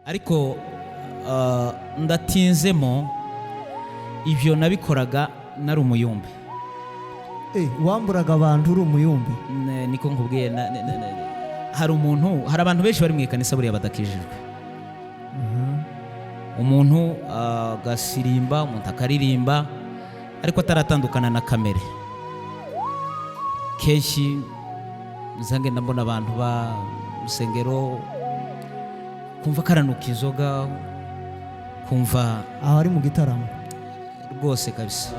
Ariko ndatinzemo, ibyo nabikoraga nari umuyumbe. Wamburaga abantu uri umuyumbe? Niko nkubwiye, hari umuntu, hari abantu benshi bari mu ikanisa buriya badakijijwe. Umuntu agasirimba, umuntu akaririmba, ariko ataratandukana na kamere. Kenshi nza ngenda mbona abantu ba rusengero, kumva karanuka inzoga, kumva Aho ari mu gitaramo. Rwose kabisa.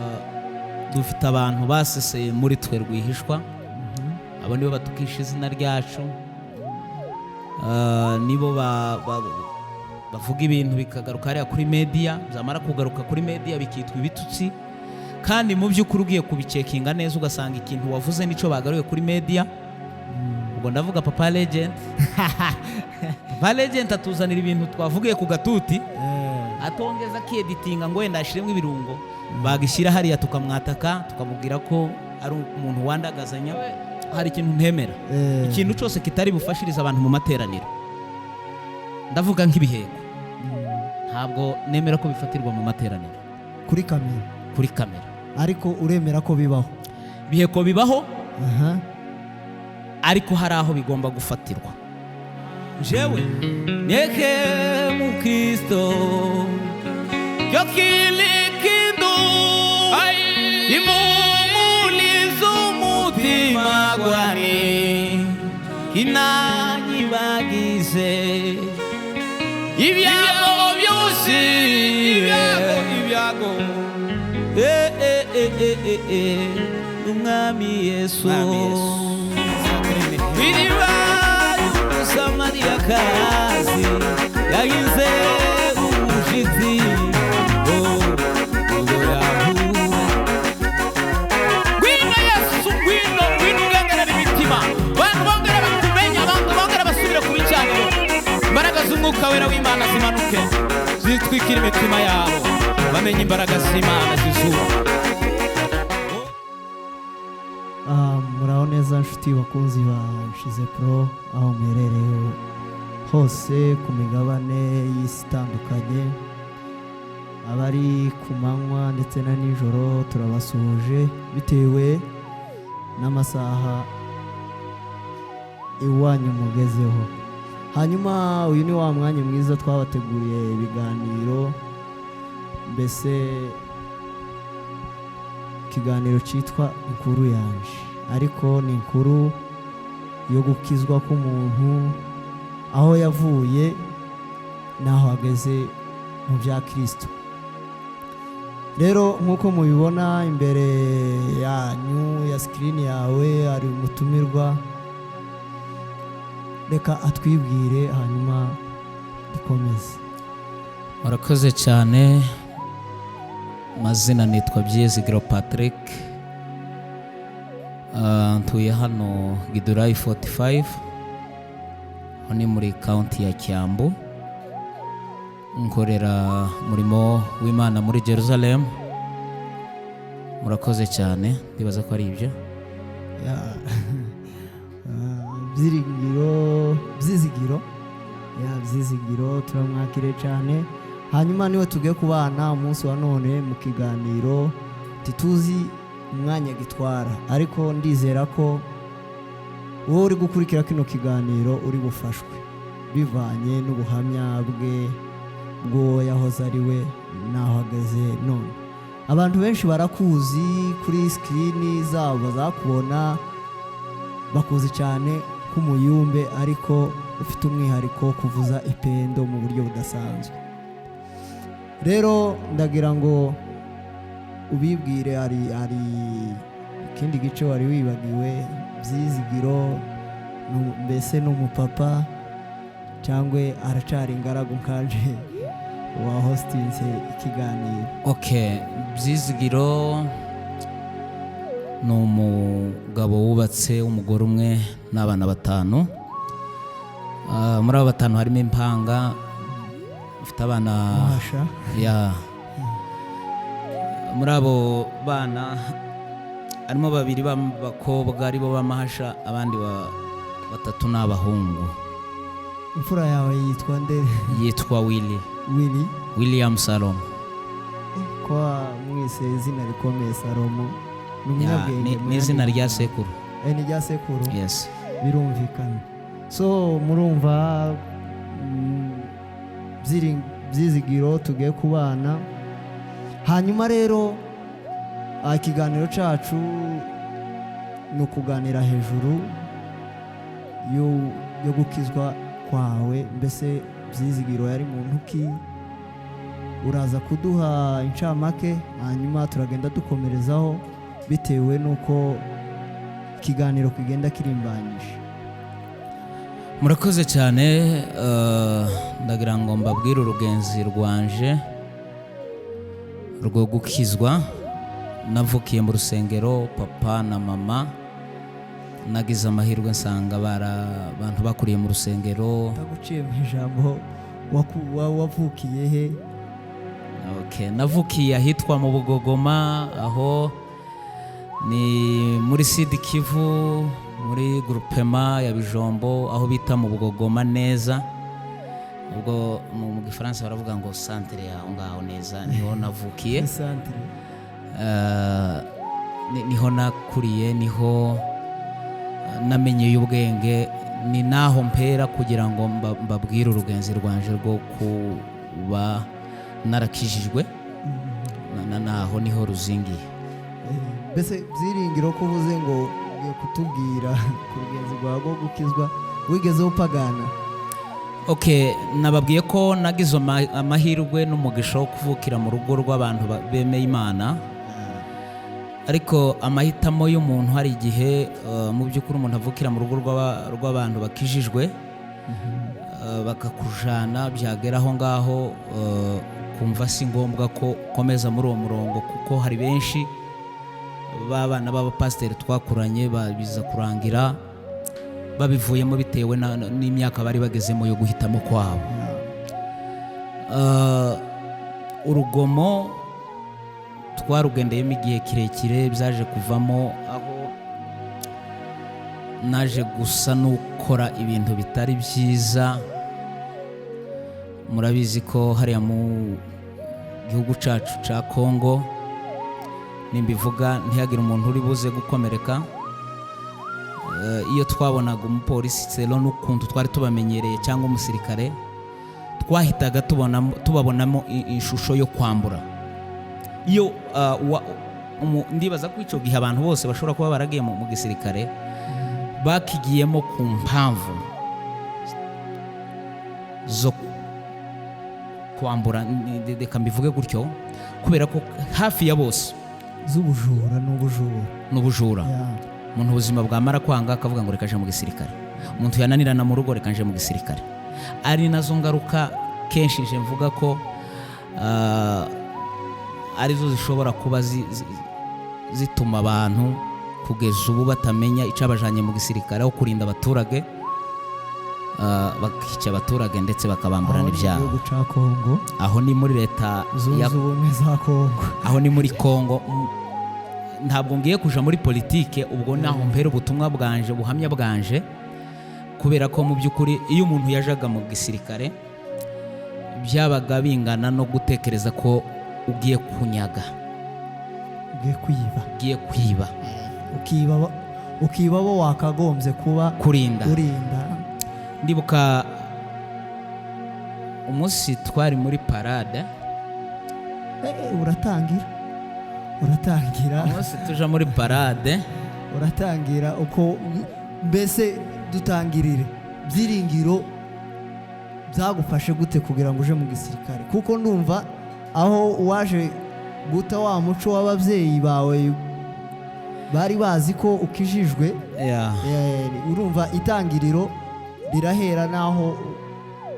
Dufite abantu baseseye muri twe rwihishwa. Abo nibo batukisha izina ryacu. Nibo bavuga ibintu bikagaruka hariya kuri media, byamara kugaruka kuri media bikitwa ibitutsi, kandi mu by'ukuri ugiye kubicekinga neza ugasanga ikintu wavuze nicyo bagaruye kuri media. Ubwo ndavuga Papa Legend. Papa Legend atuzanira ibintu twavugiye ku gatuti, atongeza akieditinga ngo wenda ashiremo ibirungo, bagishyira hariya tukamwataka, tukamubwira ko ari umuntu wandagazanya. Hari ikintu ntemera: ikintu cyose kitari bufashirize abantu mu materaniro, ndavuga nk'ibiheko, ntabwo nemera ko bifatirwa mu materaniro. Kuri kamera. Kuri kamera. Ariko uremera ko bibaho? Ibiheko bibaho, ariko hari aho bigomba gufatirwa. Jewe neke mukristo cyo kilikindu imumuliza umutima gwani kinanyibagize ibyago byose, ibyago. Umwami Yesu, iriba ry'Umusamariyakazi yahize umushitsi, ubwo yahuye. Ngwino Yesu, ngwino, ngwino ugenderera imitima, abantu bongera bakumenya, abantu bongera basubire ku bicaniro. Imbaraga z'Umwuka Wera w'Imana zimanuke zitwikira imitima yabo, bamenye imbaraga z'Imana zizuba. Muraho neza nshuti bakunzi ba Nshize Pro, aho muherereye hose ku migabane y'isi itandukanye, abari ku manywa ndetse na nijoro, turabasuhuje bitewe n'amasaha iwanyu mugezeho. Hanyuma uyu ni wa mwanya mwiza twabateguriye ibiganiro, mbese ikiganiro cyitwa Inkuru Yanje, ariko ni inkuru yo gukizwa k'umuntu, aho yavuye n'aho ageze mu bya Kirisito. Rero nk'uko mubibona imbere yanyu ya sikirini yawe hari umutumirwa, reka atwibwire hanyuma dukomeze. Murakoze cyane. Mazina nitwa Byizigiro Patrick. Ntuye hano Githurai 45, aho ni muri county ya Kiambu. Nkorera umurimo w'Imana muri Jerusalem. Murakoze cyane, ndibaza ko ari ibyo. Ya. Byiringiro, Byizigiro, ya Byizigiro, turamwakire cyane. Hanyuma niwe tugiye kubana umunsi wa none mu kiganiro. Tituzi umwanya gitwara, ariko ndizera ko wowe uri gukurikira kino kiganiro uri bufashwe bivanye n'ubuhamya bwe bw'uwo yahoze ari we n'aho ageze none. Abantu benshi barakuzi kuri sikirini zabo, bazakubona, bakuzi cyane nk'umuyumbe, ariko ufite umwihariko wo kuvuza ipendo mu buryo budasanzwe. Rero ndagira ngo ubibwire. Hari ikindi gice wari wibagiwe. Byizigiro mbese ni umupapa cyangwa aracari ingaragu nkanje wa hostinze ikiganiro? Ok, Byizigiro ni umugabo wubatse, umugore umwe n'abana batanu. Muri abo batanu harimo impanga, mfite abana Muhasha. Ya, muri abo bana harimo babiri b'abakobwa aribo b'amahasha, abandi batatu ni abahungu. Imfura yawe yitwa nde? Yitwa Willy. Willy. William Salomo. Ko mwise izina rikomeye, Salomo ni Ya, umunyabwenge. ni izina rya sekuru. Ni rya sekuru. Yes. Birumvikana. So murumva Byizigiro tugiye kubana. Hanyuma rero ikiganiro cyacu ni ukuganira hejuru yo gukizwa kwawe. Mbese Byizigiro yari muntu ki? Uraza kuduha incamake, hanyuma turagenda dukomerezaho bitewe n'uko ikiganiro kigenda kirimbanyije. Murakoze cyane. Ndagira ngo mbabwire urugenzi rwanje rwo gukizwa. Navukiye mu rusengero, papa na mama nagize amahirwe nsanga bara abantu bakuriye mu rusengero. Ndaguciye mu ijambo, wavukiye he? Okay, navukiye ahitwa mu Bugogoma, aho ni muri Sud Kivu, muri groupement ya Bijombo, aho bita mu Bugogoma neza. Ubwo mu Gifaransa baravuga ngo centre yaho ngaho neza niho navukiye. Centre. Niho nakuriye, niho namenyeye ubwenge, ni naho mpera kugira ngo mbabwire urugenzi rwanje rwo kuba narakijijwe. Naho niho ruzingiye. Mbese Byiringiro, ko uvuze ngo ugiye kutubwira ku rugenzi rwawe rwo gukizwa, wigeze upagana? Okay, nababwiye ko nagize amahirwe n'umugisha wo kuvukira mu rugo rw'abantu bemeye Imana, ariko amahitamo y'umuntu, hari igihe mu by'ukuri umuntu avukira mu rugo rw'abantu bakijijwe, bakakujana, byagera aho ngaho ukumva si ngombwa ko ukomeza muri uwo murongo, kuko hari benshi b'abana b'abapasiteri twakuranye biza kurangira babivuyemo bitewe n'imyaka bari bagezemo yo guhitamo kwabo. Urugomo twarugendeyemo igihe kirekire, byaje kuvamo aho naje gusa n'ukora ibintu bitari byiza. Murabizi ko hariya mu gihugu cyacu cya Kongo, nimbivuga ntihagire umuntu uri buze gukomereka, iyo twabonaga umupolisi selo n'ukuntu twari tubamenyereye cyangwa umusirikare, twahitaga tubabonamo ishusho yo kwambura. Iyo ndibaza ko icyo gihe abantu bose bashobora kuba baragiye mu gisirikare bakigiyemo ku mpamvu zo kwambura, reka mbivuge gutyo, kubera ko hafi ya bose z'ubujura n'ubujura. N'ubujura. Umuntu ubuzima bwamara kwanga akavuga ngo reka nje mu gisirikare, umuntu yananirana mu rugo reka nje mu gisirikare. Ari nazo ngaruka kenshi nje mvuga ko arizo zishobora kuba zituma abantu kugeza ubu batamenya icabajanye mu gisirikare, aho kurinda abaturage, bakica abaturage ndetse bakabambura Aho ni mu n'ibyabo. gihugu cya Kongo. Aho ni muri leta Zunze Ubumwe za Kongo. Aho ni muri Kongo. Ntabwo ngiye kuja muri politike, ubwo naho mpera ubutumwa bwanje, ubuhamya bwanje, kubera ko mu by'ukuri iyo umuntu yajaga mu gisirikare byabaga bingana no gutekereza ko ugiye kunyaga, ugiye kwiba. Ugiye kwiba. Ukiba abo wakagombye kuba kurinda. Urinda. Ndibuka umunsi twari muri parade. Uratangira uratangira. Umunsi tuja muri parade. Uratangira uko mbese dutangirire, Byiringiro, byagufashe gute kugira ngo uje mu gisirikare? Kuko ndumva aho waje guta wa muco w'ababyeyi bawe bari bazi ko ukijijwe. Urumva itangiriro rirahera n'aho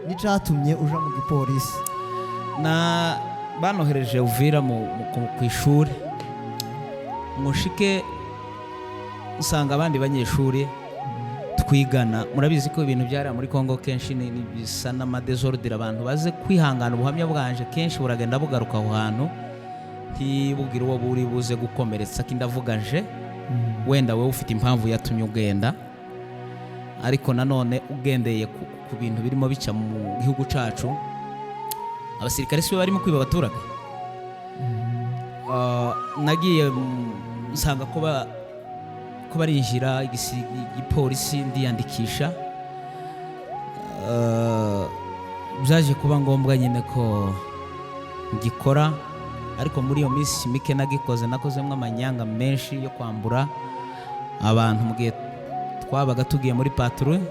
n'icatumye uja mu gipolisi. Na banohereje Uvira ku ishuri ngo nshike usanga abandi banyeshuri twigana. Murabizi ko ibintu byari muri Kongo kenshi ni bisa n'amadésordre. Abantu baze kwihangana, ubuhamya bwanje kenshi buragenda bugaruka aho hantu, ntibugire uwo buri buze gukomeretsa ko ndavuga nje, wenda wowe ufite impamvu yatumye ugenda. Ariko nanone ugendeye ku bintu birimo bica mu gihugu cacu, abasirikare si bo barimo kwiba abaturage. Nagiye nsanga ko barinjira igipolisi, ndiyandikisha. Byaje kuba ngombwa nyine ko ngikora, ariko muri iyo minsi mike nagikoze, nakozemo amanyanga menshi yo kwambura abantu mu gihe twabaga tugiye muri patrouille.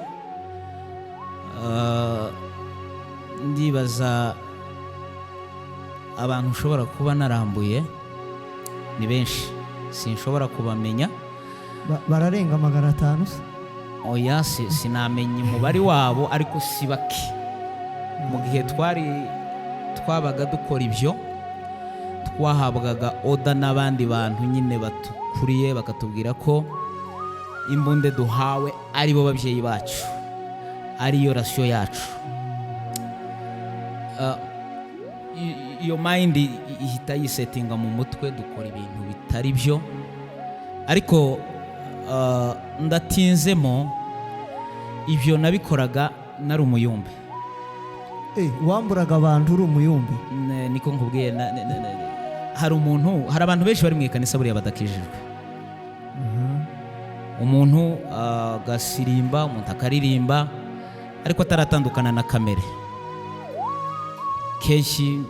Ndibaza abantu ushobora kuba narambuye ni benshi, sinshobora kubamenya. Bararenga 500 se? Oya, sinamenya umubare wabo, ariko si bake. Mu gihe twabaga dukora ibyo, twahabwaga order n'abandi bantu nyine batukuriye, bakatubwira ko imbunde duhawe ari bo babyeyi bacu, ariyo ration yacu. Iyo mind ihita yisetinga mu mutwe, dukora ibintu bitari byo. Ariko ndatinzemo, ibyo nabikoraga nari umuyumbe. Wamburaga abantu uri umuyumbe? Niko nkubwiye. Hari umuntu, hari abantu benshi bari mu ikanisa buriya badakijijwe. Umuntu agasirimba, umuntu akaririmba, ariko ataratandukana na kamere. Kenshi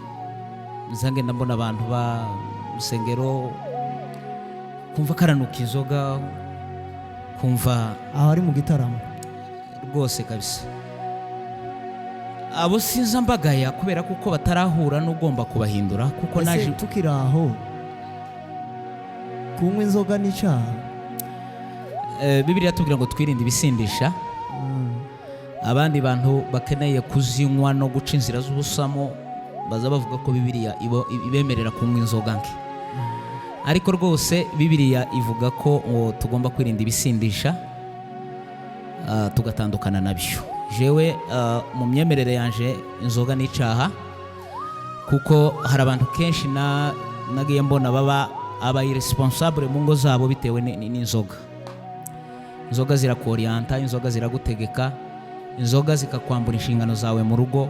nza ngenda mbona abantu ba rusengero, kumva karanuka inzoga, kumva Aho ari mu gitaramo. Rwose kabisa, abo sinza mbagaya kubera kuko batarahura n'ugomba kubahindura, kuko Ese naje tukiri aho, kunywa inzoga n'icyaha? Bibiliya tubwira ngo twirinde ibisindisha. Abandi bantu bakeneye kuzinywa no guca inzira z'ubusamo baza bavuga ko Bibiliya ibemerera kunywa inzoga nke, ariko rwose Bibiliya ivuga ko ngo tugomba kwirinda ibisindisha, tugatandukana nabyo. Jewe mu myemerere yanje inzoga ni icyaha, kuko hari abantu kenshi nagiye mbona baba aba irresponsable mu ngo zabo bitewe n'inzoga. Inzoga zirakoriyanta, inzoga ziragutegeka, inzoga zikakwambura inshingano zawe mu rugo,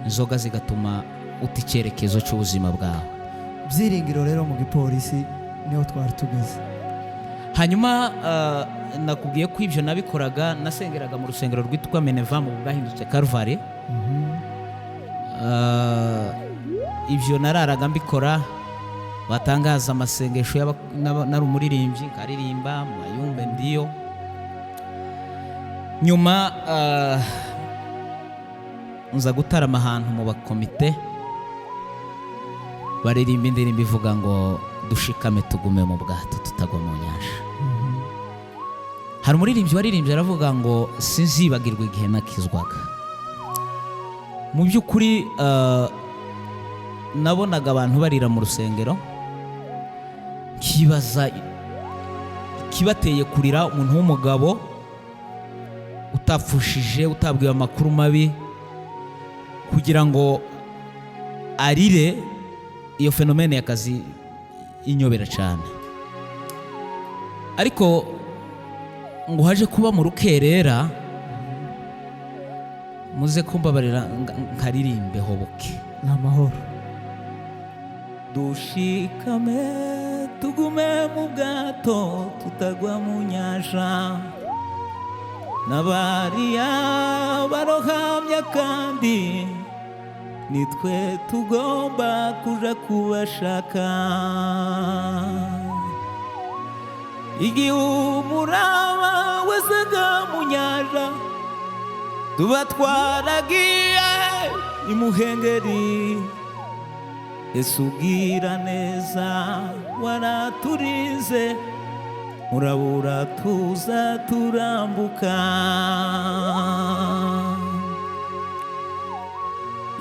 inzoga zigatuma uta icyerekezo cy'ubuzima bwawe. Byiringiro rero mu gipolisi niho twari tugeze. Hanyuma nakubwiye ko ibyo nabikoraga nasengeraga mu rusengero rwitwa Meneva, mu bwahindutse Calvary. Ibyo nararaga mbikora, batangaza amasengesho nari umuririmbyi, nkaririmba mu mayumbe ndiyo. Nyuma nza gutarama ahantu mu bakomite, baririmba indirimbo ivuga ngo dushikame tugume mu bwato tutagwa mu nyanja. Hari umuririmbyi waririmbye aravuga ngo sinzibagirwa igihe nakizwaga. Mu by'ukuri nabonaga abantu barira mu rusengero, nkibaza ikibateye kurira. Umuntu w'umugabo utapfushije, utabwiwe amakuru mabi, kugira ngo arire, iyo phénomène y'akazi inyobera cyane. Ariko ngo haje kuba mu rukerera, muze kumbabarira nkaririmbe hoboke. Ni amahoro. Dushikame tugume mu bwato tutagwa mu nyanja, n'abariya barohamya kandi nitwe tugomba kuja kubashaka. Igihe umuraba wazaga mu nyanja, tuba twaragiye imuhengeri. Yesu ugira neza waraturize, murabura tuza turambuka.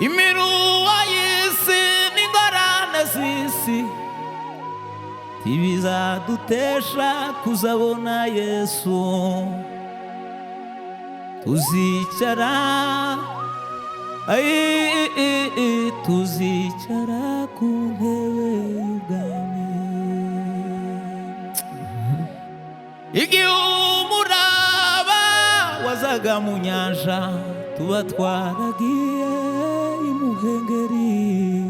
Imiruwa y'isi n'ingorane z'isi ntibizadutesha kuzabona Yesu. Tuzicara, ai, tuzicara ku ntebe y'ubwami. Igihe umuraba Twanyuraga mu nyanja, tuba twaragiye imuhengeri.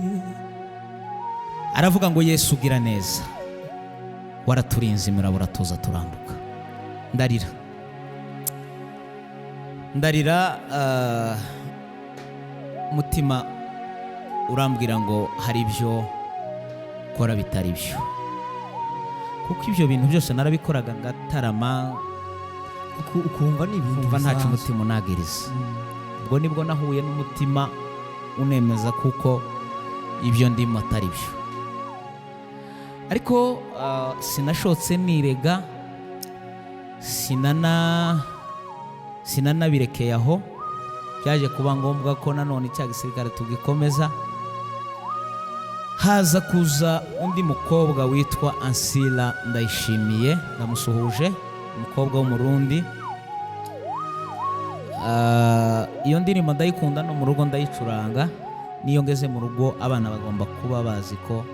Aravuga ngo: "Yesu ugira neza, waraturinze imiraba, uratuza turambuka." Ndarira, ndarira. Umutima urambwira ngo hari ibyo ukora bitari byo, kuko ibyo bintu byose narabikoraga, ngatarama. Ukumva ni ibintu Kumva ntacu bisanzwe. Umutima unagiriza. Ubwo nibwo nahuye n'umutima unemeza kuko ibyo ndimo atari byo. Ariko sinashotse nirega, sinanabirekeye aho. Byaje kuba ngombwa ko nanone cya gisirikare tugikomeza. Haza kuza undi mukobwa witwa Ansila Ndayishimiye, ndamusuhuje, umukobwa w'Umurundi. Iyo ndirimbo ndayikunda, no mu rugo ndayicuranga. Niyo ngeze mu rugo, abana bagomba kuba bazi ko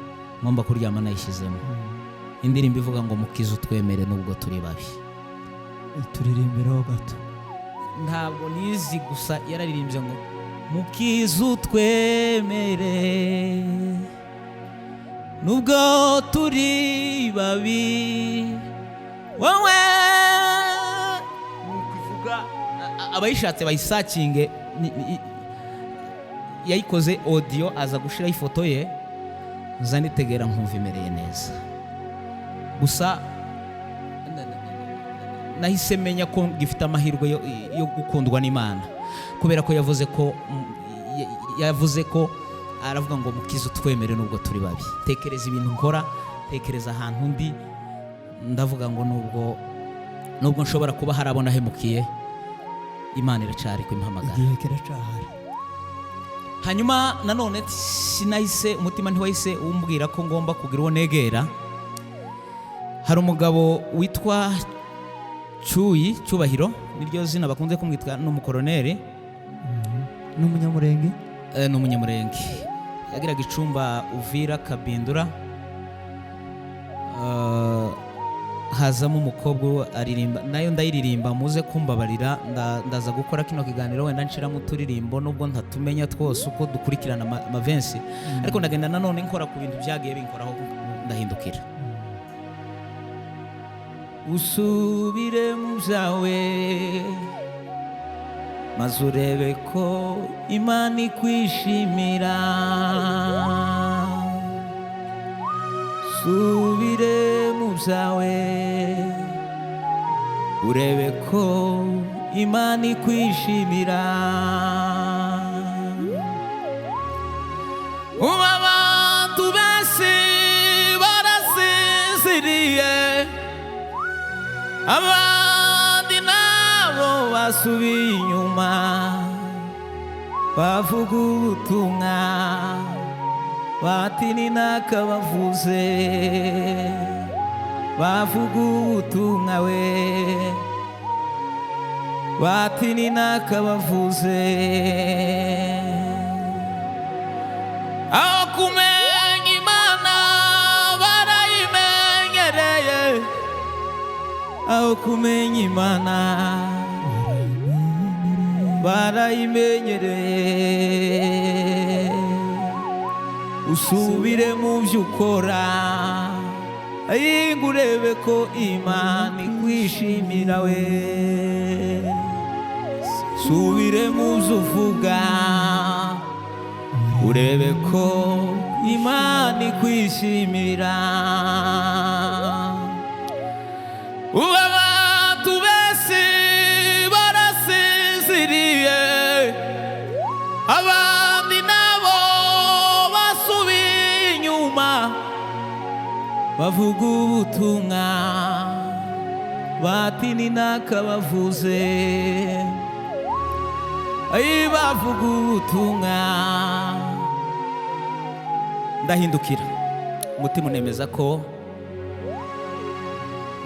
ngomba kuryama nayishyizemo indirimbo ivuga ngo: "Mukize utwemere nubwo turi babi." Turirimbiraho gato. Ntabwo nizi, gusa yararirimbye ngo: "Mukize utwemere nubwo turi babi wowe." Nuko ivuga. Abayishatse bayisakinge. Yayikoze audio, aza gushiraho ifoto ye, nza nitegera nkumva imereye neza. Gusa nahise menya ko gifite amahirwe yo gukundwa n'Imana, kubera ko yavuze ko yavuze ko, aravuga ngo: "Mukize utwemere nubwo turi babi." Tekereza ibintu nkora, tekereza ahantu ndi. Ndavuga ngo nubwo nshobora kuba hari abo nahemukiye, Imana iracari kumpamagara. Igihe kiracahari. Hanyuma nanone sinahise, umutima ntiwahise umbwira ko ngomba kugira uwo negera. Hari umugabo witwa Cyuyi Cyubahiro, niryo zina bakunze kumwitwa, ni umukoroneri. N'umunyamurenge? Ni Umunyamurenge. Yagiraga icumba Uvira Kabindura. Hazamo umukobwa aririmba, nayo ndayiririmba, muze kumbabarira. Ndaza gukora kino kiganiro wenda nshiramo uturirimbo, nubwo ntatumenya twose uko dukurikirana amavensi, ariko ndagenda nanone nkora ku bintu byagiye binkoraho, ndahindukira. Usubire mu byawe, maze urebe ko Imana ikwishimira. Subire mu byawe, urebe ko Imana ikwishimira. Ubu abantu benshi barasinziriye, abandi nabo basubiye inyuma, bavuga ubutumwa bati ni nakabavuze. Bavuga ubutumwa we bati ni nakabavuze. Aho kumenya Imana barayimenyereye, aho kumenya Imana barayimenyereye. Usubire mu byo ukora, ayinga urebe ko Imana ikwishimira we. Subire mu byo uvuga, urebe ko Imana ikwishimira. Ubu abantu benshi barasinziriye, abandi nabo basubiye inyuma, bavuga ubutumwa bati ni nakabavuze. Ay, bavuga ubutumwa. Ndahindukira, umutima unemeza ko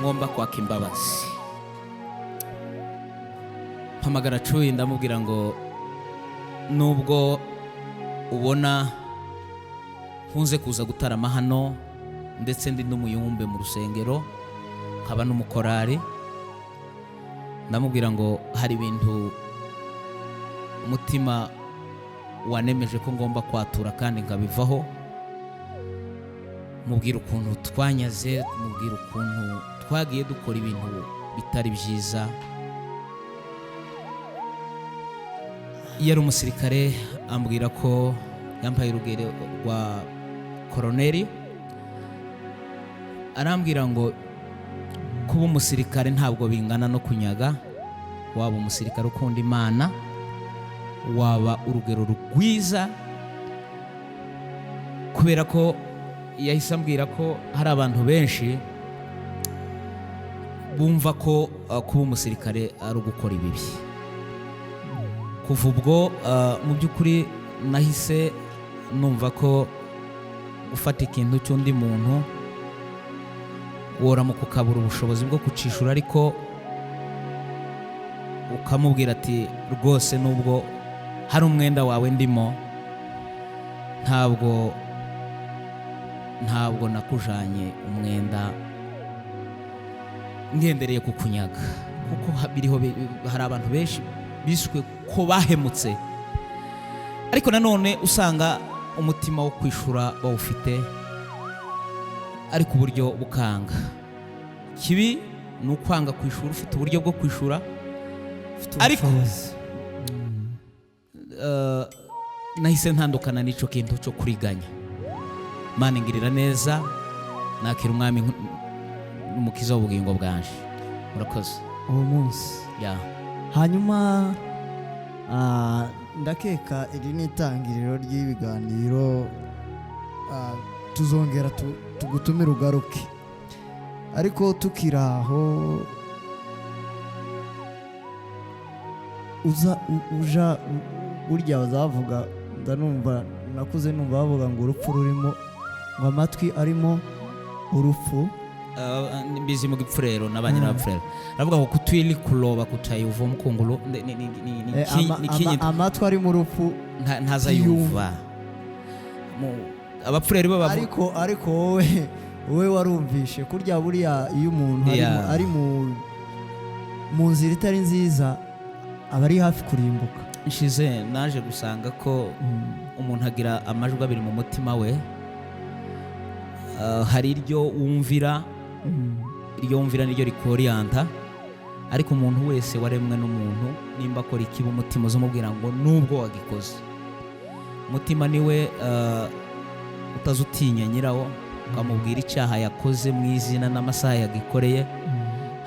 ngomba kwaka imbabazi. Mpamagara Cuyi, ndamubwira ngo: "Nubwo ubona nkunze kuza gutarama hano, ndetse ndi n'umuyumbe mu rusengero, nkaba n'umukorari, Ndamubwira ngo hari ibintu umutima wanemeje ko ngomba kwatura kandi nkabivaho. Mubwira ukuntu twanyaze, mubwira ukuntu twagiye dukora ibintu bitari byiza. Yari umusirikare, ambwira ko yambaye urugero rwa koroneri, arambwira ngo kuba umusirikare ntabwo bingana no kunyaga. Waba umusirikare ukunda Imana, waba urugero rwiza, kubera ko yahise ambwira ko hari abantu benshi bumva ko kuba umusirikare ari ugukora ibibi. Kuva ubwo mu by'ukuri nahise numva ko gufata ikintu cy'undi muntu woramuka ukabura ubushobozi bwo kucishura, ariko ukamubwira ati rwose nubwo hari umwenda wawe ndimo, ntabwo nakujanye umwenda ngendereye kukunyaga, kuko biriho hari abantu benshi bishwe ko bahemutse, ariko nanone usanga umutima wo kwishura bawufite, ariko uburyo bukanga. Kibi ni ukwanga kwishura ufite uburyo bwo kwishura. Ufite Ariko- ubushobozi. Nahise ntandukana n'icyo kintu cyo kuriganya. Mana ingirira neza, nakira umwami n'umukiza w'ubugingo bwanje. Murakoze. Uwo munsi Ya. Hanyuma ndakeka iri ni itangiriro ry'ibiganiro, tuzongera tugutumire ugaruke, ariko tukiri aho uza uja burya bazavuga, ndanumva nakuze numva bavuga ngo urupfu rurimo, ngo amatwi arimo urupfu. Mbizi mu gipfurero n'abanyirabapfurero aravuga ngo kutwili kuloba kutayuva umukungulu ni ni kinyi. Amatwi arimo urupfu Ntazayumva. Abapfurero bo bavuga Ariko wowe warumvishe kurya buriya iyo umuntu ari mu nzira itari nziza aba ari hafi kurimbuka. Nshize naje gusanga ko umuntu agira amajwi abiri mu mutima we. Hari iryo wumvira, iryo wumvira niryo rikoriyanta, ariko umuntu wese waremwe n'umuntu nimba akora ikibi umutima uzamubwira ngo nubwo wagikoze. Umutima niwe utazutinya nyirawo, ukamubwira icyaha yakoze mu izina n'amasaha yagikoreye,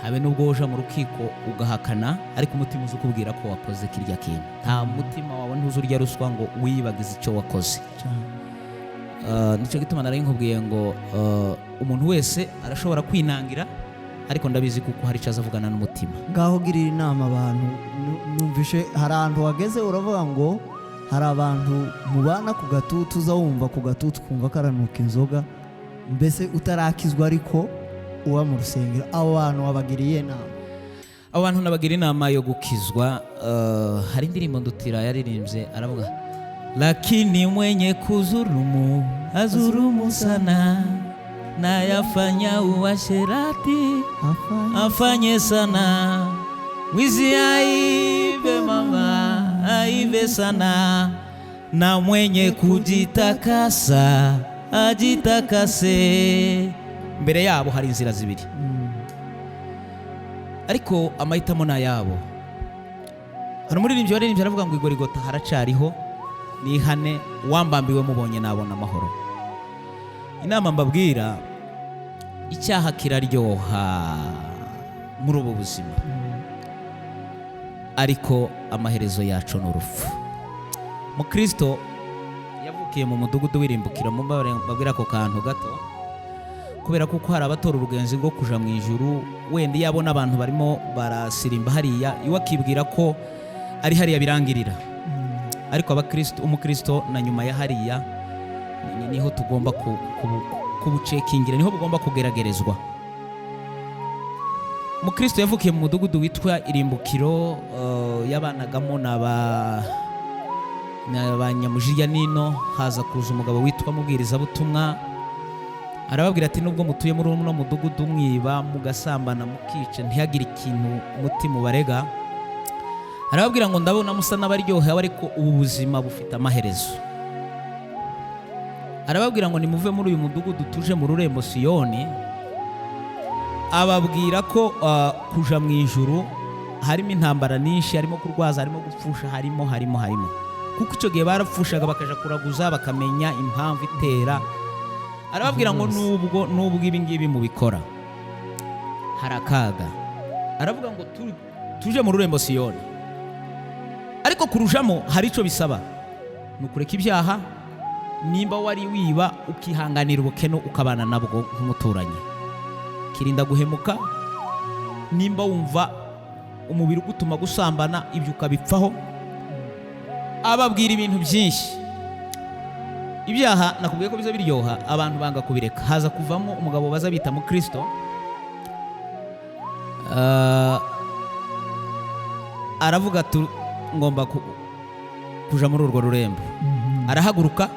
habe n'ubwo woja mu rukiko ugahakana, ariko umutima uzi ukubwira ko wakoze kirya kintu. Nta mutima wawe ntuzurya ruswa ngo wiyibagize icyo wakoze. Nicyo gituma nari nkubwiye ngo umuntu wese arashobora kwinangira, ariko ndabizi kuko hari icyo azavugana n'umutima. Ngaho girira inama abantu. Numvishe hari ahantu wageze uravuga ngo hari abantu mubana ku gatutu, uza wumva ku gatutu ukumva karanuka inzoga, mbese utarakizwa ariko uba mu rusengero. Abo bantu wabagiriye inama? Abo bantu nabagira inama yo gukizwa. Hari indirimbo Ndutira yaririmbye, aravuga lakini mwenye kuzurumu azurumu sana nayafanya uasherati afanye sana, mwizi aibe mama aibe sana, na mwenye kujitakasa ajitakase. Mbere yabo hari inzira zibiri, ariko amahitamo ni ayabo. Hari umuririmbyi waririmbye aravuga ngo igorigota haracariho nihane, uwambambiwe mubonye nabona amahoro. Inama mbabwira, icyaha kiraryoha muri ubu buzima, ariko amaherezo yacu ni urupfu. Mukristo yavukiye mu mudugudu w'irimbukiro, mbabwira ako kantu gato, kubera kuko hari abatora urugenzi rwo kuja mu ijuru, wenda iyo abona abantu barimo barasirimba hariya iwe akibwira ko ari hariya birangirira. Ariko abakristo, umukristo na nyuma ya hariya niho tugomba kubucekingira, niho bugomba kugeragerezwa. Umukristo yavukiye mu mudugudu witwa Irimbukiro, yabanagamo na ba Nyamujirya nino. Haza kuza umugabo witwa Mubwirizabutumwa, Arababwira ati nubwo mutuye muri uno mudugudu mwiba, mugasambana, mukica, ntihagire ikintu umutima ubarega. Arababwira ngo ndabona musa n'abaryohewe, ariko ubu buzima bufite amaherezo. Arababwira ngo nimuve muri uyu mudugudu tuje mu rurembo Siyoni. Ababwira ko kuja mu ijuru harimo intambara nyinshi, harimo kurwaza, harimo gupfusha, harimo harimo harimo, kuko icyo gihe barapfushaga bakaja kuraguza bakamenya impamvu itera. Arababwira ngo nubwo ibi ngibi mubikora hari akaga. Aravuga ngo tuje mu rurembo Siyoni, ariko kurujamo hari icyo bisaba, ni ukureka ibyaha. Nimba wari wiba, ukihanganira ubukene, ukabana nabwo nk'umuturanyi, ukirinda guhemuka. Nimba wumva umubiri ugutuma gusambana, ibyo ukabipfaho. Ababwira ibintu byinshi. Ibyaha nakubwiye ko biza biryoha, abantu banga kubireka. Haza kuvamo umugabo baza bita Mukristo. Aravuga ati ngomba kuja muri urwo rurembo. Arahaguruka,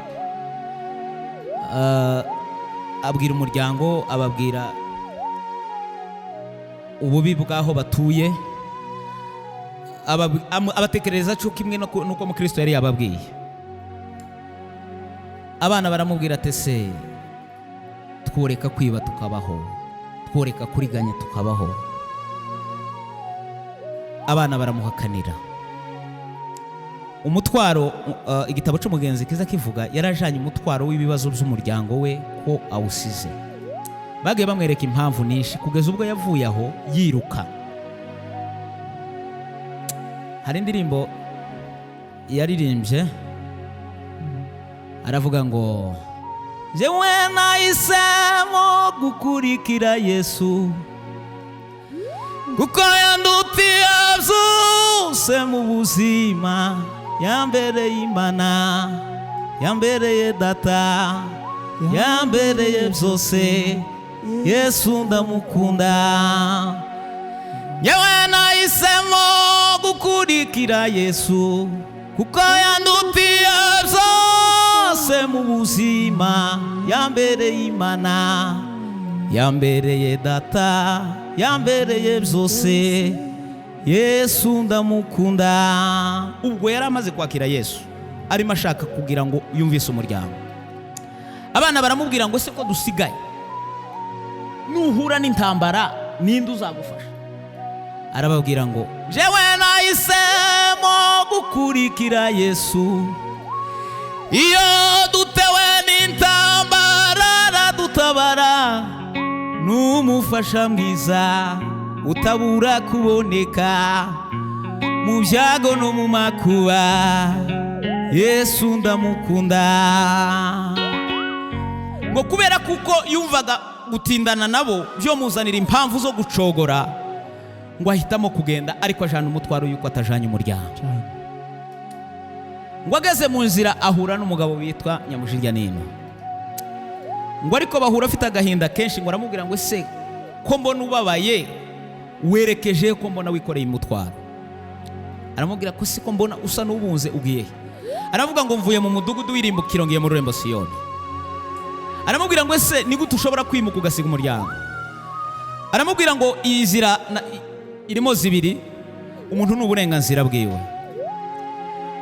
abwira umuryango, ababwira ububi bw'aho batuye, abatekerereza cyo kimwe nuko Mukristo yari yababwiye. Abana baramubwira ati ese tworeka kwiba tukabaho, tworeka kuriganya tukabaho? Abana baramuhakanira umutwaro. Igitabo cy'umugenzi kiza kivuga yarajanye umutwaro w'ibibazo by'umuryango we ko awusize. Bagiye bamwereka impamvu nyinshi kugeza ubwo yavuye aho yiruka. Hari indirimbo yaririmbye, aravuga ngo jewe nahisemo gukurikira Yesu, kuko yandutiye byose mu buzima, yambereye Imana, yambereye data, yambereye byose. Yesu ndamukunda. Yewe nahisemo gukurikira Yesu, kuko yandutiye byose mu buzima, yambereye Imana, yambereye data, yambereye byose. Yesu ndamukunda. Ubwo yari amaze kwakira Yesu, arimo ashaka kugira ngo yumvise umuryango. Abana baramubwira ngo ese ko dusigaye, nuhura n'intambara ninde uzagufasha? Arababwira ngo jewe nahisemo gukurikira Yesu, iyo dutewe n'intambara aradutabara, n'umufasha mwiza utabura kuboneka mu byago no mu makuba. Yesu ndamukunda. Ngo kubera kuko yumvaga gutindana nabo byomuzanira impamvu zo gucogora, ngo ahitamo kugenda, ariko ajana umutwaro yuko atajanye umuryango. Cyane. Ngo ageze mu nzira ahura n'umugabo witwa Nyamujirya nino. Ngo ariko bahura afite agahinda kenshi. Ngo aramubwira ngo ese ko mbona ubabaye, werekeje ko mbona wikoreye umutwaro? Aramubwira ko si ko mbona usa n'ubunze, ugiye he? Aravuga ngo mvuye mu mudugudu w'irimbukiro, ngiye mu rurembo Siyoni. Aramubwira ngo ese ni gute ushobora kwimuka ugasiga umuryango? Aramubwira ngo iyi nzira irimo zibiri, umuntu ni uburenganzira bwiwe.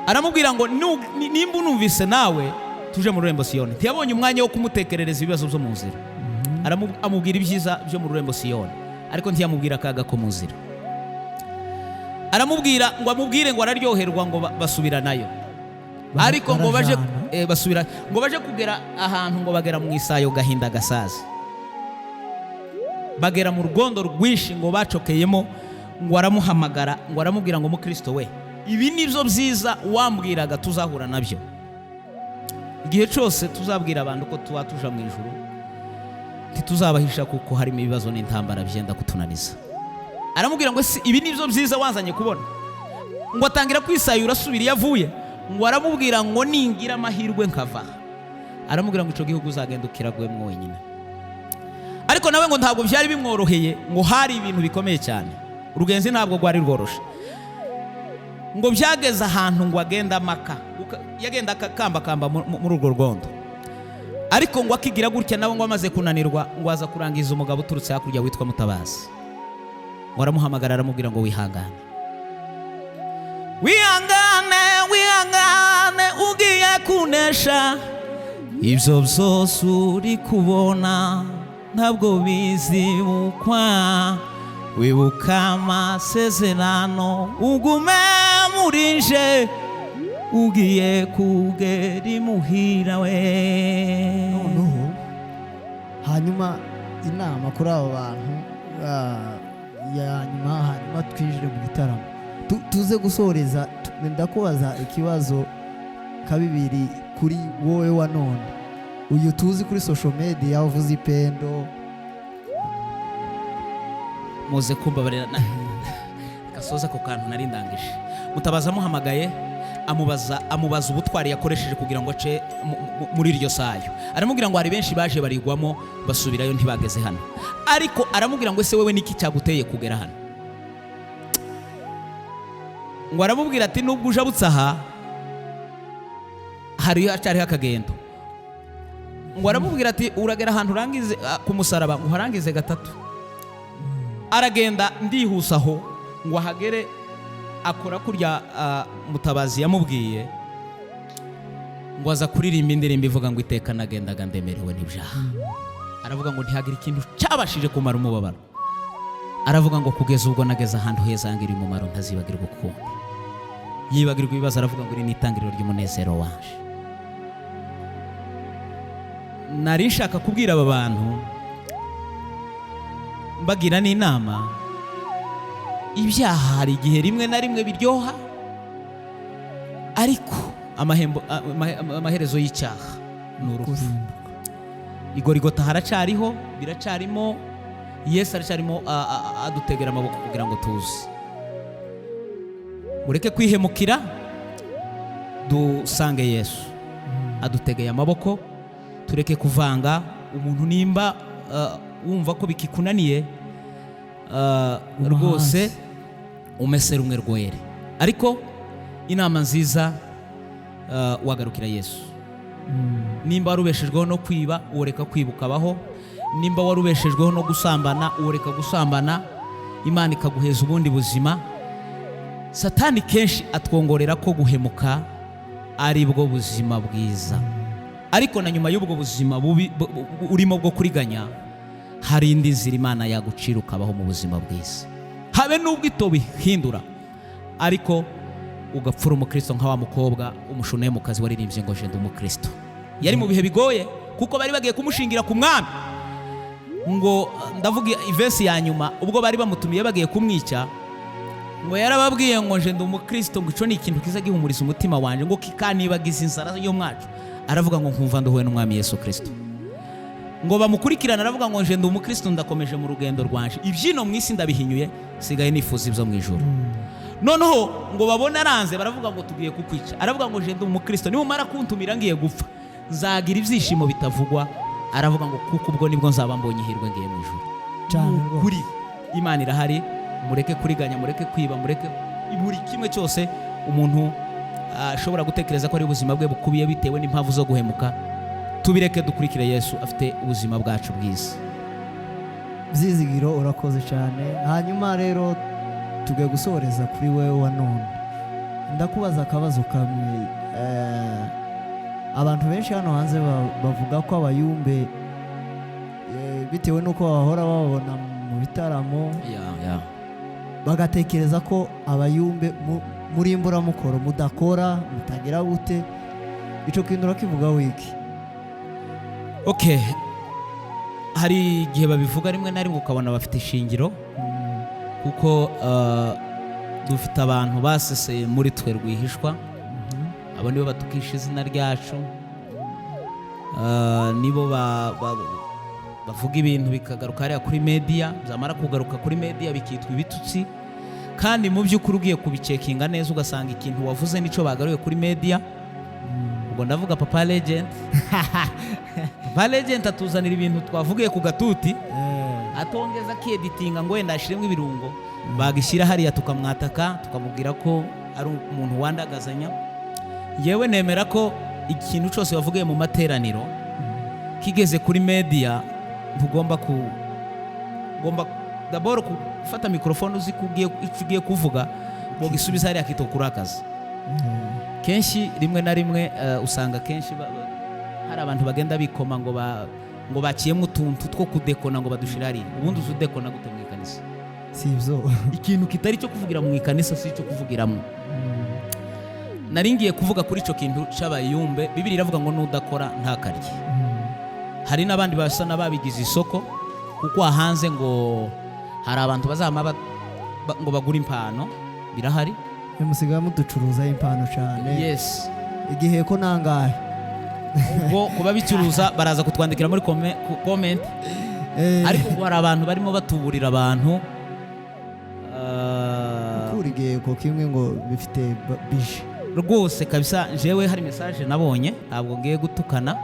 Aramubwira ngo nimba unumvise nawe tuje mu rurembo Siyoni. Ntiyabonye umwanya wo kumutekerereza ibibazo byo mu nzira. Amubwira ibyiza byo mu rurembo Siyoni, ariko ntiyamubwira akaga ko mu nzira. Aramubwira ngo amubwire ngo araryoherwa, ngo basubiranayo. Ariko ngo baje Barajana. Basubira, ngo baje kugera ahantu, ngo bagera mu isayo gahinda gasaza, bagera mu rugondo rwinshi ngo bacokeyemo. Ngo aramuhamagara, ngo aramubwira ngo mukristo we, ibi nibyo byiza wambwiraga tuzahura nabyo? Igihe cyose tuzabwira abantu ko tuba tuja mu ijuru, ntituzabahisha kuko harimo ibibazo n'intambara byenda kutunaniza. Aramubwira ngo si ibi nibyo byiza wazanye kubona? Ngo atangira kwisayura asubira iyo avuye. Ngo aramubwira ngo ningira amahirwe nkava aha. Aramubwira ngo icyo gihugu uzagenda ukiragwemo wenyine. Ariko nawe ngo ntabwo byari bimworoheye, ngo hari ibintu bikomeye cyane, urugenzi ntabwo rwari rworoshe. Ngo byageze ahantu ngo agenda amaka, yagenda akakambakamba muri urwo rwondo. Ariko ngo akigira gutya nawe ngo amaze kunanirwa, ngo aza kurangiza umugabo uturutse hakurya witwa Mutabazi, ngo aramuhamagara, aramubwira ngo: "Wihangane, wihangane, wihangane, ugiye kunesha. Ibyo byose uri kubona ntabwo bizibukwa. Wibuka amasezerano, ugume muri nje, ugiye kugera imuhira we." Noneho hanyuma inama kuri abo bantu ya nyuma, hanyuma twinjire mu gitaramo. Tuze gusoreza. Ndakubaza ikibazo ka bibiri kuri wowe wa none uyu tuzi kuri social media uvuze ipendo. Muze kumbabarira, gasoza ako kantu nari ndangije. Mutabaza amuhamagaye, amubaza ubutwari yakoresheje kugira ngo ace muri iryo sayo. Aramubwira ngo hari benshi baje barigwamo, basubirayo, ntibageze hano. Ariko aramubwira ngo: "Ese wewe niki cyaguteye kugera hano?" Ngo aramubwira ati: "Nubwo ujabutse aha, hari hacyariho akagendo." Ngo aramubwira ati: "Uragera ahantu urangize ku musaraba, ngo uharangize gatatu." Aragenda, ndihuse aho, ngo ahagere akora kurya Mutabazi yamubwiye. Ngo aza kuririmba indirimbo ivuga ngo: "Iteka nagendaga ndemerewe n'ibyaha." Aravuga ngo ntihagire ikintu cyabashije kumara umubabaro. Aravuga ngo kugeza ubwo nageze ahantu heza hangiriye umumaro ntazibagirwa ukundi. Yibagirwa ibibazo, aravuga ngo iri ni itangiriro ry'umunezero wanje. Nari nshaka kubwira aba bantu, mbagira n'inama: ibyaha hari igihe rimwe na rimwe biryoha, ariko amaherezo y'icyaha ni urupfu. Kurimbuka. Igorigota haracariho, biracarimo. Yesu aracarimo adutegera amaboko kugira ngo tuze. Mureke kwihemukira, dusange Yesu adutegeye amaboko. Tureke kuvanga umuntu. Nimba wumva ko bikikunaniye, Guma rwose hasi. Umese rumwe rwere. Ariko inama nziza, wagarukira Yesu. Nimba warubeshejweho no kwiba, woreka kwiba ukabaho. Nimba warubeshejweho no gusambana, woreka gusambana, Imana ikaguheza ubundi buzima. Satani kenshi atwongorera ko guhemuka ari bwo buzima bwiza, ariko na nyuma y'ubwo buzima bubi urimo bwo kuriganya, hari indi nzira Imana yagucira ukabaho mu buzima bwiza, habe n'ubwo itobihindura, ariko ugapfura umukristo nka wa mukobwa Umushunemukazi waririmbye ngo: "Jenda umukristo." Yari mu bihe bigoye kuko bari bagiye kumushingira ku mwami. Ngo ndavuga ivesi ya nyuma, ubwo bari bamutumiye bagiye kumwica, ngo yarababwiye ngo: "Nje ndi umukristo," ngo ico ni ikintu kiza gihumuriza umutima wanje, ngo kikanibagiza inzara yo mwacu. Aravuga ngo: "Nkumva nduhuwe n'Umwami Yesu Kristo." Ngo bamukurikirana, aravuga ngo: "Nje ndi umukristo, ndakomeje mu rugendo rwanje, ibyino mu isi ndabihinyuye, sigaye nifuza ibyo mu ijuru." Noneho ngo babone aranze, baravuga ngo: "Tugiye kukwica." Aravuga ngo: "Nje ndi umukristo, nimumara kuntumira ngiye gupfa, nzagira ibyishimo bitavugwa." Aravuga ngo: "Kuko ubwo nibwo nzaba mbonye ihirwe, ngiye mu ijuru." Cyane rwose. Kuri Imana irahari. Mureke kuriganya, mureke kwiba, mureke buri kimwe cyose umuntu ashobora gutekereza ko ari ubuzima bwe bukubiye bitewe n'impamvu zo guhemuka. Tubireke, dukurikire Yesu, afite ubuzima bwacu bwiza. Byizigiro, urakoze cyane. Hanyuma rero tugiye gusoreza kuri wowe wa none. Ndakubaza akabazo kamwe. Abantu benshi hano hanze bavuga ko abayumbe, bitewe n'uko bahora bababona mu bitaramo, bagatekereza ko abayumbe muri imburamukoro, mudakora, mutagira gute. Icyo kintu urakivuga wiki? Okay, hari igihe babivuga rimwe na rimwe ukabona bafite ishingiro, kuko dufite abantu baseseye muri twe rwihishwa. Abo nibo batukisha izina ryacu, nibo bavuga ibintu bikagaruka hariya kuri media, byamara kugaruka kuri media bikitwa ibitutsi, kandi mu by'ukuri ugiye kubicekinga neza ugasanga ikintu wavuze nicyo bagaruye kuri media. Ubwo ndavuga Papa Legend. Papa Legend atuzanira ibintu twavugiye ku gatuti, atongeza akieditinga ngo wenda ashyiremo ibirungo, bagishyira hariya tukamwataka, tukamubwira ko ari umuntu wandagazanya. Yewe, nemera ko ikintu cyose wavugiye mu materaniro Kigeze kuri media, ntugomba ku ugomba d'abord gufata microphone, uzi ko ugiye icyo ugiye kuvuga, gisubiza hariya kitokurakaza. Kenshi, rimwe na rimwe, usanga kenshi hari abantu bagenda bikoma ngo bakiyemo utuntu two kudekona, ngo badushire hariya. Ubundi uzi udekona gute mu ikanisa? Si ibyo. Ikintu kitari cyo kuvugira mu ikanisa si icyo kuvugiramo. Nari ngiye kuvuga kuri icyo kintu cy'abayumbe. Bibiri iravuga ngo nudakora ntakarye. Hari n'abandi basa n'ababigize isoko, kuko hanze ngo hari abantu bazama ngo bagure impano, birahari. Musigaye muducuruzaho impano cyane. Yes. Igihe ko nangahe? Ubwo kuba bicuruza baraza kutwandikira muri comment. Ariko ngo hari abantu barimo batuburira abantu. Gukura igiheko kimwe ngo bifite bije. Rwose kabisa, jewe hari message nabonye, ntabwo ngiye gutukana.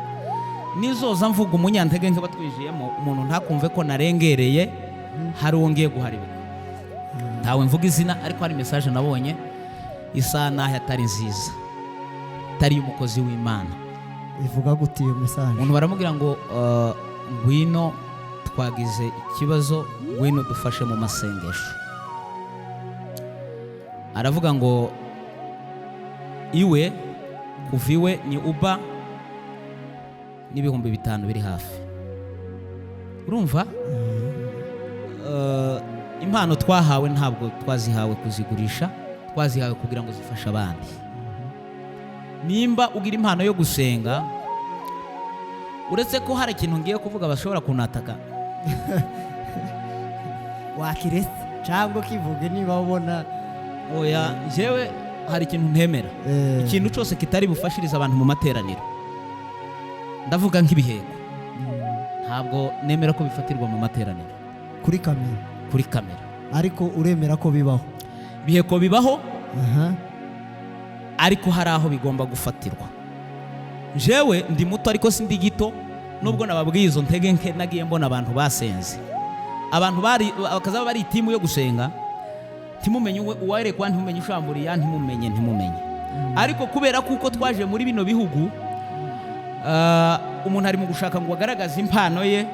Nizoza mvuga umunyantege nke batwijiyemo, umuntu ntakumve ko narengereye, hari uwo ngiye guharibika. Ntawe mvuga izina, ariko hari message nabonye isa naho atari nziza, itari iy'umukozi w'Imana. Ivuga gute iyo message? Umuntu baramubwira ngo ngwino, twagize ikibazo, ngwino dufashe mu masengesho. Aravuga ngo iwe, kuva iwe ni uba n'5,000 biri hafi. Urumva, impano twahawe ntabwo twazihawe kuzigurisha, twazihawe kugira ngo zifashe abandi. Nimba ugira impano yo gusenga, uretse ko hari ikintu ngiye kuvuga bashobora kunataka. Wakiretse cyangwa kivuge niba ubona. Oya, njyewe hari ikintu ntemera. Ikintu cyose kitari bufashirize abantu mu materaniro, ndavuga nk'ibiheko, ntabwo nemera ko bifatirwa mu materaniro. Kuri kamera. Kuri kamera. Ariko uremera ko bibaho? Ibiheko bibaho, ariko hari aho bigomba gufatirwa. Njyewe ndi muto ariko sindi gito, nubwo nababwiye izo ntege nke. Nagiye mbona abantu basenze, abantu bari bakazaba bari itimu yo gusenga, ntimumenye uwerekwa, ntimumenye ushamburiya, ntimumenye. Ariko kubera kuko twaje muri bino bihugu, umuntu ari mu gushaka ngo agaragaze impano ye,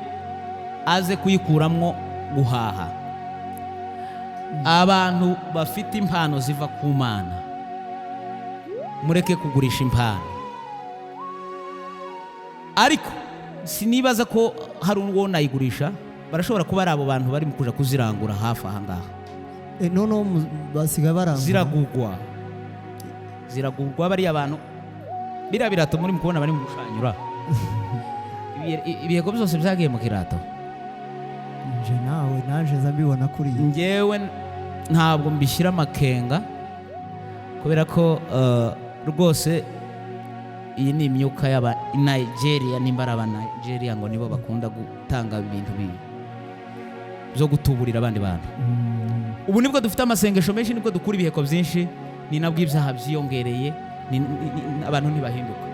aze kuyikuramwo guhaha. Abantu bafite impano ziva ku Mana, mureke kugurisha impano. Ariko sinibaza ko hari uwo nayigurisha. Barashobora kuba ari abo bantu bari mu kuja kuzirangura hafi aha ngaha. Noneho basigaye barangura? Ziragugwa, ziragugwa. Bariya bantu, biriya birato muri mu kubona bari mu gushanyura, ibiheko byose byagiye mu kirato. Nje nawe naje nza mbibona kuriya. Njyewe ntabwo mbishyira amakenga, kubera ko rwose iyi ni imyuka y'aba Nigeria, nimba ari aba Nigeria, ngo nibo bakunda gutanga ibintu bibi byo gutuburira abandi bantu. Ubu nibwo dufite amasengesho menshi, nibwo dukura ibiheko byinshi, ni nabwo ibyaha byiyongereye, abantu ntibahinduka.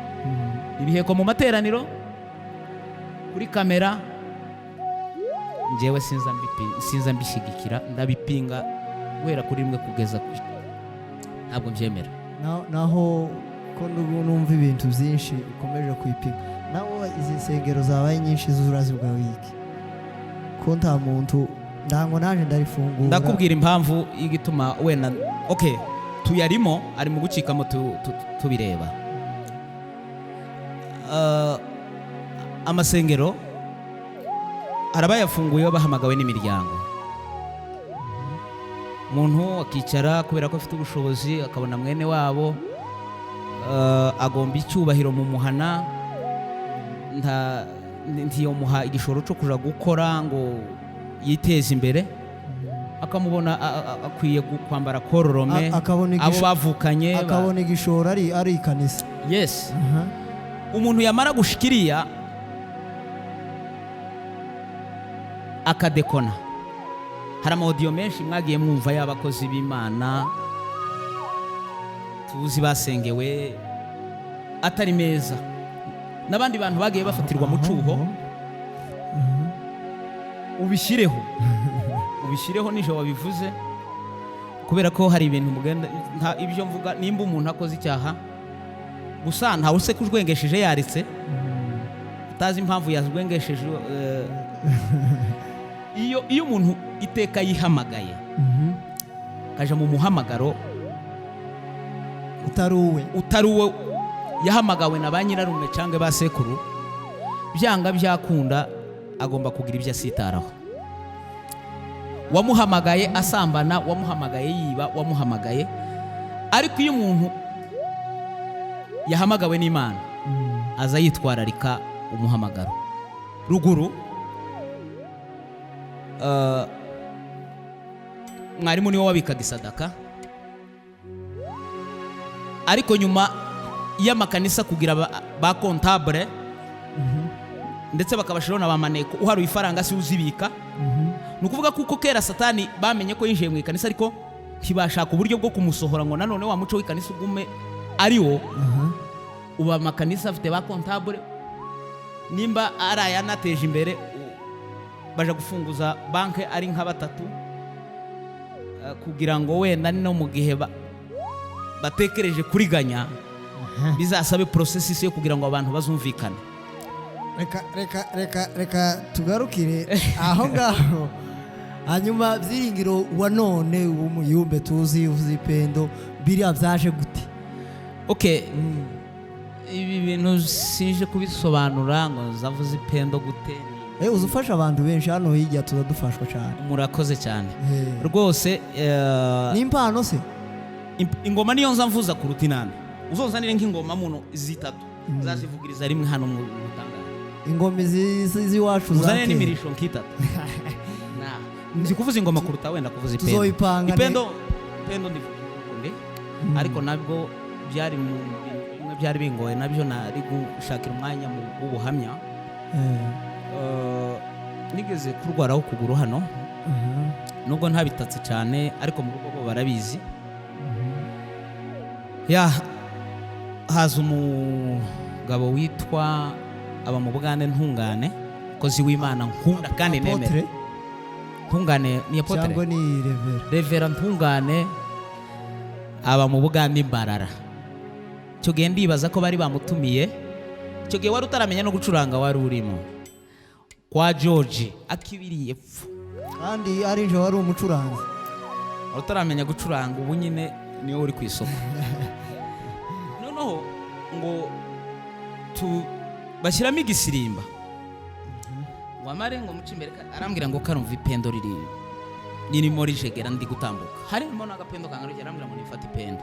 Ibiheko mu materaniro kuri kamera, njyewe sinza mbishyigikira, ndabipinga guhera kuri rimwe kugeza ku, ntabwo mbyemera. Naho ko numva ibintu byinshi ukomeje kuyipinga, naho izi nsengero zabaye nyinshi z'urazi bwa wiki, ko nta muntu ndango naje ndarifungura. Ndakubwira impamvu y'igituma wenda, okay, tuyarimo, ari mu gucikamo, tubireba. Amasengero hari abayafunguye bahamagawe n'imiryango, umuntu akicara kubera ko afite ubushobozi, akabona mwene wabo agomba icyubahiro mu muhana, ntiyomuha igishoro cyo kuja gukora ngo yiteze imbere, akamubona akwiye kwambara kororome, akabona abo bavukanye akabona igishoro ari ikanisa. Yes. Umuntu yamara gushikiriya akadekona. Hari ama audio menshi mwagiye mwumva y'abakozi b'Imana tuzi basengewe atari meza, n'abandi bantu bagiye bafatirwa mu cuho. Ubishyireho, ubishyireho nijoro wabivuze, kubera ko hari ibintu mugenda nta ibyo mvuga. Nimba umuntu akoze icyaha gusa, ntawe useka ujwengesheje yaritse. Utazi impamvu yazwengesheje. Iyo umuntu iteka yihamagaye, kaja mu muhamagaro utari uwe, utari uwe, yahamagawe na ba nyirarume cyangwa ba sekuru, byanga byakunda agomba kugira ibyo asitaraho. Wamuhamagaye asambana, wamuhamagaye yiba, wamuhamagaye. Ariko iyo umuntu yahamagawe n'Imana, aza yitwararika umuhamagaro. Ruguru mwarimu niwe wabikaga isadaka, ariko nyuma y'amakanisa kugira ba comptable, ndetse bakabashiraho na ba maneko, uharuye ifaranga si uzibika. Ni ukuvuga kuko kera Satani bamenye ko yinjiye mu ikanisa, ariko ntibashaka uburyo bwo kumusohora ngo nanone wa muco w'ikanisa ugume ari wo. Ubu amakanisa afite ba comptable, nimba ari ayanateje imbere, baja gufunguza banke ari nka batatu, kugira ngo wenda no mu gihe batekereje kuriganya, bizasabe processus yo kugira ngo abantu bazumvikane. Reka, reka, reka, reka tugarukire aho ngaho. Hanyuma Byiringiro wa none ubu muyumbe tuzi uvuze ipendo, biriya byaje gute? Okay, ibi bintu sinje kubisobanura ngo zavuze ipendo gute. Uzi ufasha abantu benshi hano hirya, tuza dufashwa cyane. Murakoze cyane rwose. Ni impano se? Ingoma niyo nza mvuza kuruta inanda. Uzozanire nk'ingoma muno zitatu, nzazivugiriza rimwe hano mu butangare. Ingoma izi z'iwacu za Uzanire kera. n'imirisho nk'itatu. Nzi kuvuza ingoma kuruta wenda kuvuza ipendo. Tuzoyipanga. Ipendo ndivuga, ariko nabwo byari mu bintu bimwe byari bingoye, nabyo nari gushakira umwanya mu w'ubuhamya. Nigeze kurwaraho ukuguru hano, nubwo ntabitatse cyane, ariko mu rugo bo barabizi. Ya haza umugabo witwa aba mu Bugande, Ntungane, mukozi w'Imana nkunda kandi nemera. Apôtre? Ntungane ni apôtre. Cyangwa ni révérend? Révérend Ntungane aba mu Bugande, Imbarara. Icyo gihe ndibaza ko bari bamutumiye. Icyo gihe wari utaramenya no gucuranga, wari urimo kwa George akibiriye epfo. Kandi ari nje wari umucuranzi. Wari utaramenya gucuranga, ubu nyine niwe uri ku isoko. Noneho ngo tu bashyiramo igisirimba, ngo amare ngo muce imbere, arambwira ngo karumva ipendo riri ririmo rijegera. Ndi gutambuka, harimo n'agapendo kangarukiye, arambwira ngo nifate ipendo.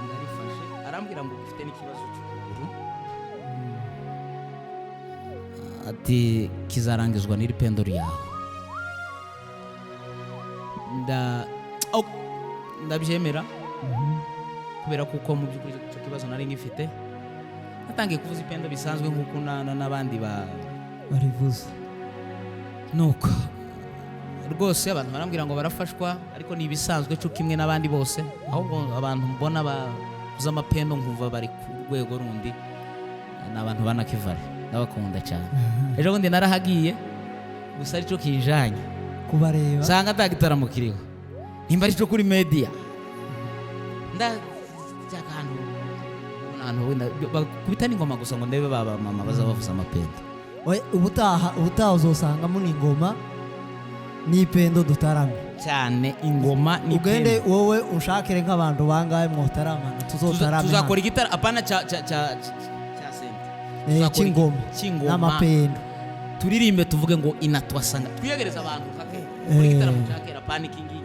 Ndarifashe, arambwira ngo ufite n'ikibazo cy'ukuguru, ati kizarangizwa n'iri pendo ryawe. Oh, ndabyemera, kubera kuko mu by'ukuri icyo kibazo nari ngifite. Natangiye kuvuza ipendo bisanzwe nk'uko n'abandi ba Barivuze. Nuko rwose abantu barambwira ngo barafashwa, ariko ni ibisanzwe cyo kimwe n'abandi bose. Ahubwo abantu mbona bavuza amapendo nkumva bari ku rwego rundi ni abantu ba Nakivale, ndabakunda cyane. Ejo bundi narahagiye gusa aricyo kinjanye kubareba. Nsanga nta gitaramo kiriho, nimba aricyo kuri media ndajya ahantu ubona ahantu wenda bakubita n'ingoma gusa, ngo ndebe ba mama baza bavuza amapendo. Oya, ubutaha uzosangamo n'ingoma n'ipendo dutarame. Cyane, ingoma Ugende n'ipendo. wowe unshakire nk'abantu bangahe mwotaramana, tuzotarame. Tuzakora igitara, apana cya sente. Tuzakora Cy'ingoma. Cy'ingoma. N'amapendo. Turirimbe, tuvuge ngo inatwasanga, twiyegereze abantu kake muri gitaramo cya kera, apana iki ngiki.